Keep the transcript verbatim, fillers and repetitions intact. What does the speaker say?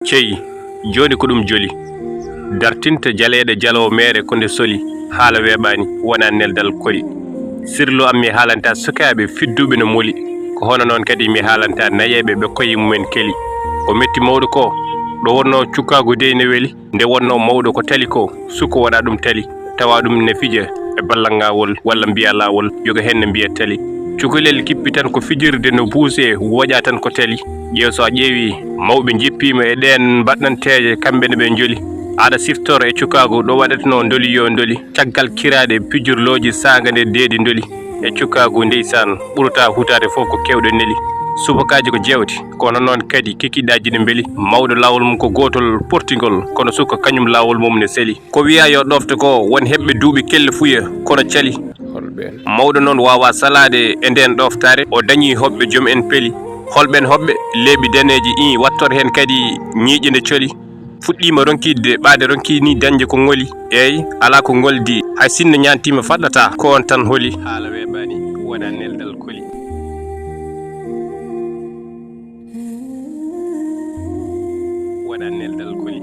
Cey, jooni ko ɗum joli. Dartinta jaleeɗe jaloo meere ko nde soli. Haala weeɓaani, wonaa neldal koli. Sirlu am mi haalanta sukaaɓe fidduɓe no moli. Ko hono noon kadi mi haalanta nayeeɓe ɓe koye mumen keli. Ko metti mawɗo ko, ɗo wonnoo cukaagu dey ne weli. Nde wonnoo mawɗo ko tali ko, suko wonaa ɗum tali. Tawa ɗum ne fija e ballal ŋaawol walla mbiya laawol, yoga heen ne mbiya tali. Cukalel kippi tan ko fijirde no buuse, woƴa tan ko tali. Ƴeew so a ƴeewi, mawɓe njippiima e ɗeen mbaɗnanteeje, kamɓe ne ɓe njoli. Aɗa siftor e cukaagu ɗo waɗatnoo ndoli yo ndoli. Caggal kiraaɗe pijirlooji saanga nde deedi ndoli. E cukaagu ndeysaan ɓurata hutaade fof ko kewɗe neli. Subakaaji ko jeewte, kono noon kadi kikiɗaaji ne mbeli. Mawɗo laawol mum ko gootol portingol, kono suka kañum laawol mum ne seli. Ko wiya yo ɗofte ko won heɓɓe duuɓi kelle fuya, kono cali. Mawɗo noon waawaa salaade e ndeen ɗoftaare, o dañii hoɓɓe joom en peli. Holɓeen hoɓɓe? Leeɓi daneeji, ii, wattor heen kadi ñiiƴe nde coli. Fuɗɗiima ronkiidde ɓaade, ronkii nii dañde ko ŋoli. Eey, alaa ko ŋoldi, hay sinno ñaantiima faɗɗataa, ko oon tan holi. Haala weeɓaani, wonaa neldal koli. Wonaa neldal koli.